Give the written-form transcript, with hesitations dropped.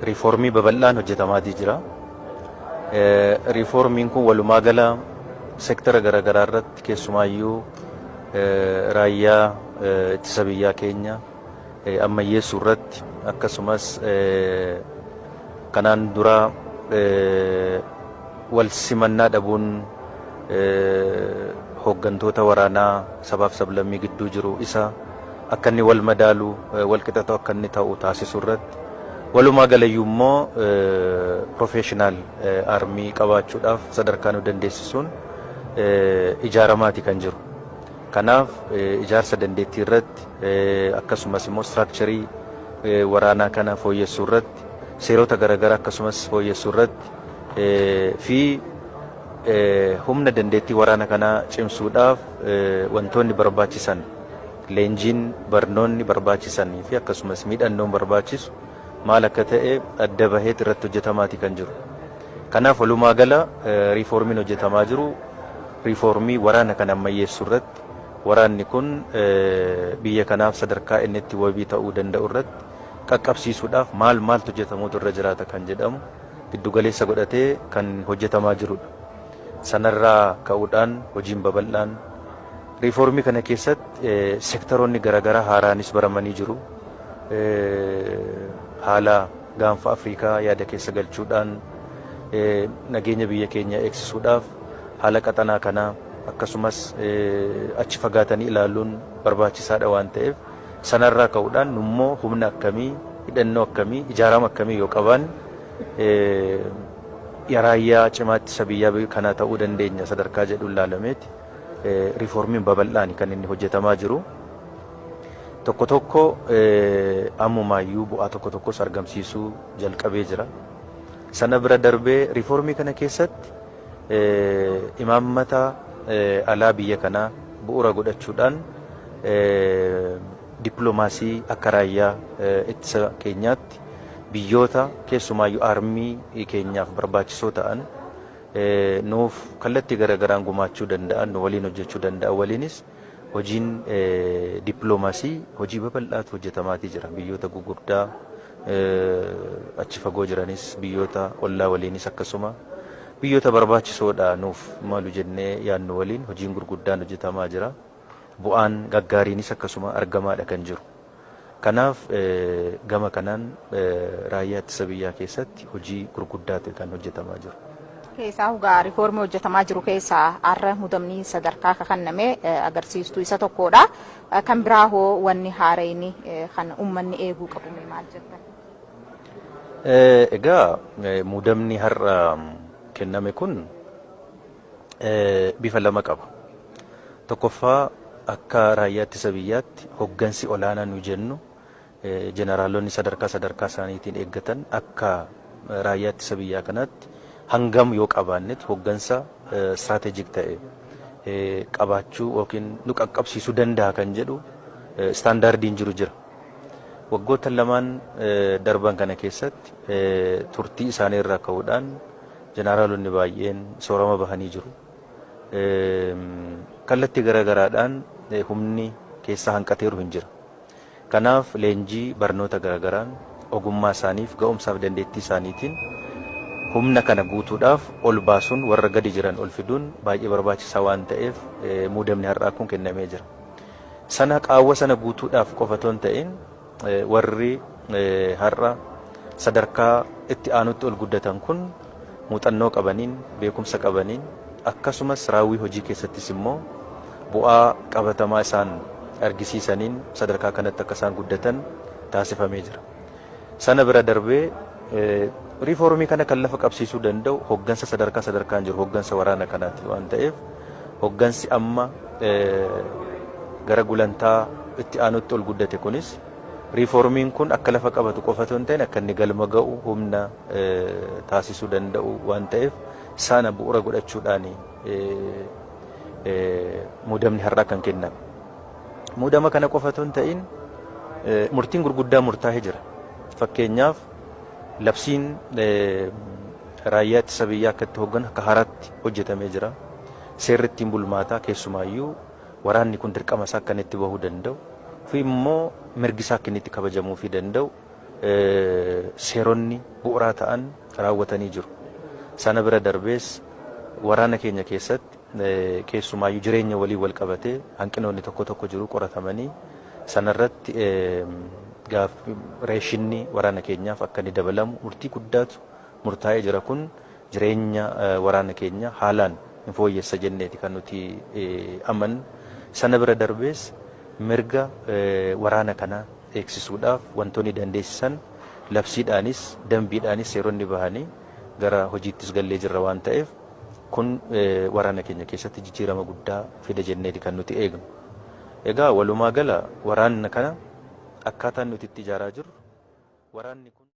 Riifoormii babal'aan hojjetamaatii jira. Riifoormiin kun walumaa gala seektara garaagaraa irratti, keessumaayyuu raayyaa ittisa biyyaa keenya ammayyeessuu irratti, akkasumas kanaan dura wal simannaa dhabuun hooggantoota waraanaa sabaaf sablammii gidduu jiru isa akka inni wal madaalu, wal qixatu akka inni ta'u taasisuu irratti, walumaa galayyuu immoo professional army qabaachuudhaaf sadarkaa nu dandeessisuun ijaaramaati kan jiru. Kanaaf ijaarsa dandeettii irratti, akkasumas immoo structure waraanaa kana fooyyessuu irratti, seerota garaagaraa akkasumas fooyyessuu irratti fi humna dandeettii waraana kanaa cimsuudhaaf wantoonni barbaachisan, leenjiin, barnoonni barbaachisanii fi akkasumas miidhannoon barbaachisu maal akka ta'e adda baheet irratti hojjetamaati kan jiru. Kanaaf walumaa gala riifoormiin hojjetamaa jiru riifoormii waraana kana ammayyeessuu irratti, waraanni kun biyya kanaaf sadarkaa inni itti wabii ta'uu danda'u irratti qaqqabsiisuudhaaf maal maaltu hojjetamuutu irra jiraata kan jedhamu giddugaleessa godhatee kan hojjetamaa jirudha. Sanarraa ka'uudhaan hojiin babal'aan riifoormii kana keessatti seektaroonni garaagaraa haaraanis baramanii jiru. Haala Gaanfa Afrikaa yaada keessa galchuudhaan, nageenya biyya keenya eegsisuudhaaf haala qaxanaa kanaa akkasumas achi fagaatanii ilaaluun barbaachisaadha waan ta'eef, sanarraa ka'uudhaan nummoo humna akkamii, hidhannoo akkamii, ijaarama akkamii yoo qabaanne raayyaa cimaa ittisa biyyaa kanaa ta'uu dandeenya sadarkaa jedhuun ilaalameeti riifoormiin babal'aan kan inni hojjetamaa jiru. Tokko tokko ammumaayyuu bu'aa tokko tokkos argamsiisuu jalqabee jira. Sana bira darbee riifoormii kana keessatti imaammata alaa biyya kanaa bu'uura godhachuudhaan dippiloomaasii akka raayyaa ittisa keenyaatti biyyoota keessumaayyuu army keenyaaf barbaachisoo ta'an, nuuf kallattii garaagaraan gumaachuu danda'an, nu waliin hojjechuu danda'an waliinis hojiin dippiloomaasii hojii babal'aatu hojjetamaatii jira. Biyyoota gugurdaa achi fagoo jiranis, biyyoota ollaa waliinis, akkasuma biyyoota barbaachisoodha nuuf malu jennee yaadnu waliin hojiin gurguddaan hojjetamaa jira. Bu'aan gaggaariinis akkasuma argamaadha kan jiru. Kanaaf gama kanaan raayyaa ittisa biyyaa keessatti hojii gurguddaatu kan hojjetamaa jiru. Keessaa dhugaa riifoormii hojjetamaa jiru keessaa har'a mudamni sadarkaa kenname agarsiistuu isa tokkodha. Kan biraa hoo wanni haarayni kan uummanni eeguu qabu maal jettan? Egaa muudamni har'a kenname kun bifa lama qaba. Tokkoffaa, akka raayyaa ittisa biyyaatti hoggansi olaanaa nu jennu, jeneraalonni sadarkaa sadarkaa isaaniitiin eeggatan, akka raayyaa ittisa biyyaa kanaatti hangam yoo qabaannetti hoggansa strategic ta'e qabaachuu yookiin nu qaqqabsiisuu danda'a kan jedhu standardiin jiru jira. Waggoota lamaan darban kana keessatti turtii isaanii irraa ka'uudhaan jeneraalonni baay'een soorama bahanii jiru. Kallattii garaagaraadhaan humni keessaa hanqateeru hin jira. Kanaaf leenjii barnoota garaagaraan ogummaa isaaniif, ga'umsaaf dandeettii isaaniitiin humna kana guutuudhaaf ol baasuun, warra gadi jiran ol fiduun baay'ee barbaachisaa waan ta'eef muudamni har'aa kun kennamee jira. Sana qaawwa sana guutuudhaaf qofa otoo hin ta'in, warri har'a sadarkaa itti aanutti ol guddatan kun muuxannoo qabaniin, beekumsa qabaniin, akkasumas raawwii hojii keessattis immoo bu'aa qabatamaa isaan argisiisaniin sadarkaa kanatti akka isaan guddatan taasifamee jira. Sana bira darbee riifoormii kana kan lafa qabsiisuu danda'u hoggansa sadarkaa sadarkaan jiru, hoggansa waraana kanaati waan ta'eef, hoggansi amma gara gulantaa itti aanutti ol guddate kunis riifoormiin kun akka lafa qabatu qofa otoo hin ta'in akka inni galma ga'u humna taasisuu danda'u waan ta'eef, sana bu'uura godhachuudhaan muudamni har'aa kan kenname. Muudama kana qofa otoo hin ta'in murtiin gurguddaa murtaa'ee jira. Fakkeenyaaf, labsiin raayyaa ittisa biyyaa akka itti hoogganu akka haaraatti hojjetamee jira. Seerri ittiin bulmaataa, keessumaayyuu waraanni kun dirqama isaa akka inni itti bahuu danda'u fi immoo mirgi isaa akka inni itti kabajamuufii danda'u seeronni bu'uuraa ta'an raawwatanii jiru. Sana bira darbees waraana keenya keessatti keessumaayyuu jireenya waliin wal qabatee hanqinoonni tokko tokko jiru qoratamanii sanarratti reeshinni waraana keenyaaf akka inni dabalamu murtii guddaatu murtaa'ee jira. Kun jireenya waraana keenya haalaan hin fooyyessa jenneeti kan nuti amannu. Sana bira darbees mirga waraana kanaa eegsisuudhaaf wantoonni dandeessisan labsiidhaanis dambiidhaanis seeronni bahanii gara hojiittis gallee jirra waan ta'eef kun waraana keenya keessatti jijjiirama guddaa fida jenneeti kan nuti eegnu. Egaa walumaa gala waraana kana akkaataan nuti itti ijaaraa jirru waraanni kun.